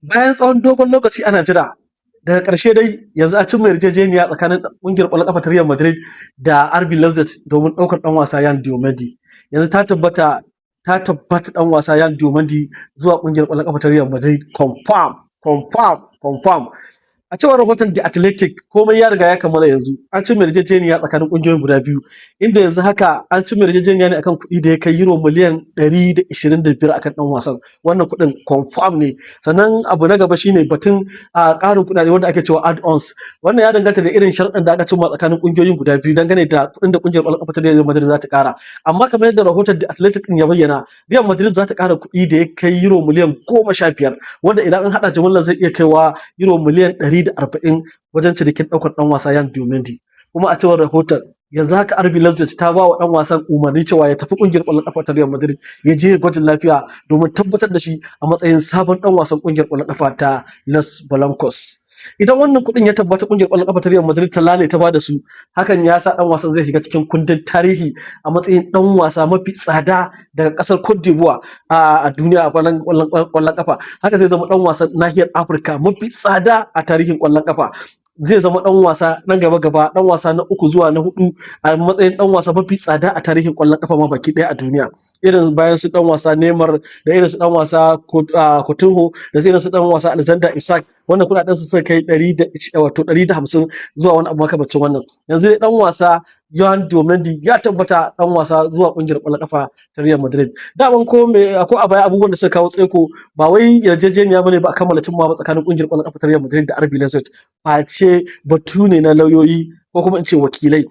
Bayan tsawon dogon lokaci ana jira, daga ƙarshe dai yanzu a cimma yarjejeniya tsakanin ƙungiyar ƙwallon ƙafa ta Real Madrid da RB Leipzig domin ɗaukar ɗan wasa Yan Diomande. Yanzu ta tabbata ɗan wasa Yan Diomande zuwa ƙungiyar ƙwallon ƙafa ta Real Madrid, confirm, confirm, confirm. A cewar rahoton The Athletic, komai ya riga ya kammala. Yanzu an cimma yarjejeniya tsakanin ƙungiyoyin guda biyu, inda yanzu haka an cimma yarjejeniya ne akan kuɗi da ya kai euro miliyan 125 akan ɗan wasan. Wannan kuɗin confirm ne. Sannan abu na gaba shine batun a ƙarin kuɗaɗe wanda ake cewa add-ons. Wannan ya danganta da irin sharuɗan da aka cimma tsakanin ƙungiyoyin guda biyu dangane da kuɗin da ƙungiyar ƙwallon ƙafa ta Real Madrid za ta ƙara. Amma kamar yadda rahoton The Athletic ɗin ya bayyana, Real Madrid za ta ƙara kuɗi da ya kai euro miliyan 15, wanda idan an haɗa jimillar zai iya kaiwa euro miliyan 140 wajen cinikin ɗaukar ɗan wasa Yan Diomande. Kuma a cewar rahoton, yanzu haka RB Leipzig ta ba wa ɗan wasan umarni cewa ya tafi ƙungiyar ƙwallon ƙafa ta Real Madrid ya je gwajin lafiya domin tabbatar da shi a matsayin sabon ɗan wasan ƙungiyar ƙwallon ƙafa ta Los Blancos. Idan wannan kuɗin ya tabbata, ƙungiyar ƙwallon ƙafa ta Real Madrid ta lale ta bada su, hakan ya sa ɗan wasan zai shiga cikin kundin tarihi a matsayin ɗan wasa mafi tsada daga ƙasar Cote d'Ivoire a duniya a ƙwallon ƙafa. Haka zai zama ɗan wasan nahiyar Afirka mafi tsada a tarihin ƙwallon ƙafa. Zai zama ɗan wasa na gaba gaba, ɗan wasa na uku zuwa na hudu a matsayin ɗan wasa mafi tsada a tarihin ƙwallon ƙafa ma baki ɗaya a duniya, irin bayan su ɗan wasa Neymar da irin su ɗan wasa Coutinho da irin su ɗan wasa Alexander Isak, wannan kuɗaɗen su suka kai ɗari da wato 150 zuwa wani abu makamancin wannan. Yanzu dai ɗan wasa Yan Diomande ya tabbata ɗan wasa zuwa ƙungiyar ƙwallon ƙafa ta Real Madrid. Daman ko me ko a baya, abubuwan da suka kawo tsaiko ba wai yarjejeniya bane ba a kammala cimma ba tsakanin ƙungiyar ƙwallon ƙafa ta Real Madrid da RB Leipzig, face batu ne na lauyoyi, ko kuma in ce wakilai.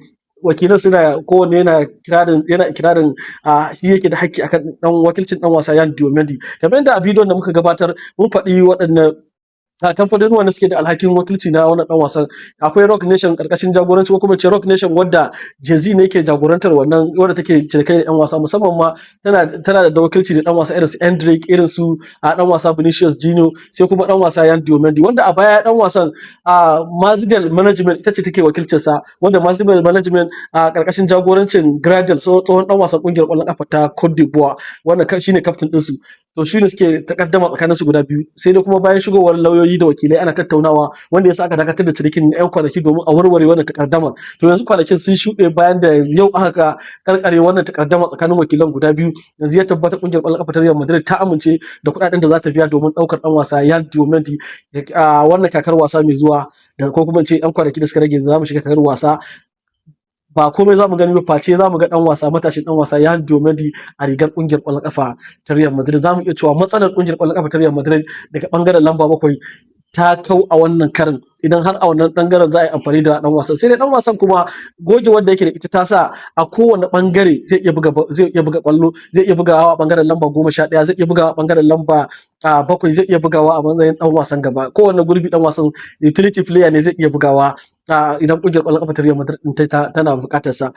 Wakilan suna kowanne yana ikirarin a shi yake da hakki akan dan wakilcin dan wasa Yan Diomande. Kamar yadda a bidiyon da muka gabatar mun faɗi waɗanne a kamfanin wanda suke da alhakin wakilci na wannan dan wasan, akwai Roc Nation karkashin jagoranci, ko kuma ce Roc Nation wadda Jay-Z ne yake jagorantar wannan, wadda take cinikai da yan wasa, musamman ma tana da wakilci da dan wasa irin su Endrick, irin su a dan wasa Vinicius Junior, sai kuma dan wasa Yan Diomande, wanda a baya dan wasan a Mazidel Management ita ce take wakilcin sa, wanda Mazidel Management a karkashin jagorancin Gradel, tsohon dan wasan kungiyar kwallon kafa ta Cote d'Ivoire, wanda shine captain din su. To shi ne suke takaddama tsakanin su guda biyu. Sai dai kuma bayan shigowar lauyoyi da wakilai ana tattaunawa, wanda ya sa aka dakatar da cinikin yan kwanaki domin a warware wannan takaddamar. To yanzu kwanakin sun shuɗe, bayan da yau aka karkare wannan takaddama tsakanin wakilan guda biyu. Yanzu ya tabbata kungiyar ƙwallon kafa ta Real Madrid ta amince da kuɗaɗen da za ta biya domin ɗaukar ɗan wasa Yan Diomande a wannan kakar wasa mai zuwa, da ko kuma in ce yan kwanaki da suka rage za mu shiga kakar wasa. Ba komai za mu gani ba face za mu ga dan wasa, matashin dan wasa Yan Diomande a rigar kungiyar ƙwallon kafa ta Real Madrid. Za mu iya cewa matsalar kungiyar ƙwallon kafa ta Real Madrid daga bangaren lamba 7 ta kau a wannan karin, idan har a wannan bangaren za a yi amfani da dan wasan. Sai dai dan wasan kuma goge wanda yake da ita ta sa a kowane bangare zai iya buga kwallo. Zai iya bugawa a bangaren lamba 11, zai iya bugawa a bangaren lamba 7, zai iya bugawa a matsayin dan wasan gaba. Kowane gurbi dan wasan utility player ne, zai iya bugawa idan kungiyar kwallon kafa ta Real Madrid din tana bukatar sa.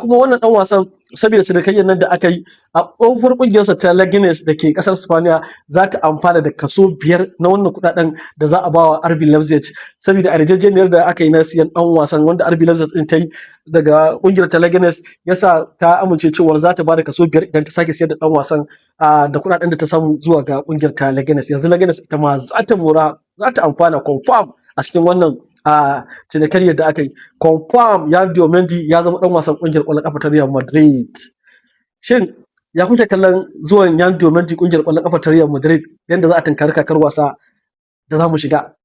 Kuma wannan dan wasan, saboda cinikayyar nan da aka yi, a tsohuwar kungiyarsa ta Leganes da ke kasar Spaniya za ta amfana da kaso 5 na wannan kudaden da za a bawa RB Leipzig, saboda a yarjejeniyar da aka yi na siyan dan wasan wanda RB Leipzig din ta yi daga kungiyar ta Leganes, yasa ta amince cewa za ta bada kaso 5 idan ta sake siyar da dan wasan da kudaden da ta samu zuwa ga kungiyar ta Leganes. Yanzu Leganes ita ma za ta mora, za ta amfana confirm a cikin wannan a cinikayyar da aka yi. Confirm, Yan Diomande ya zama dan wasan kungiyar kwallon kafa ta Real Madrid. Shin ya kuke kallon zuwan Yan Diomande kungiyar kwallon kafa ta Real Madrid, yanda za a tunkari kakar wasa da za mu shiga?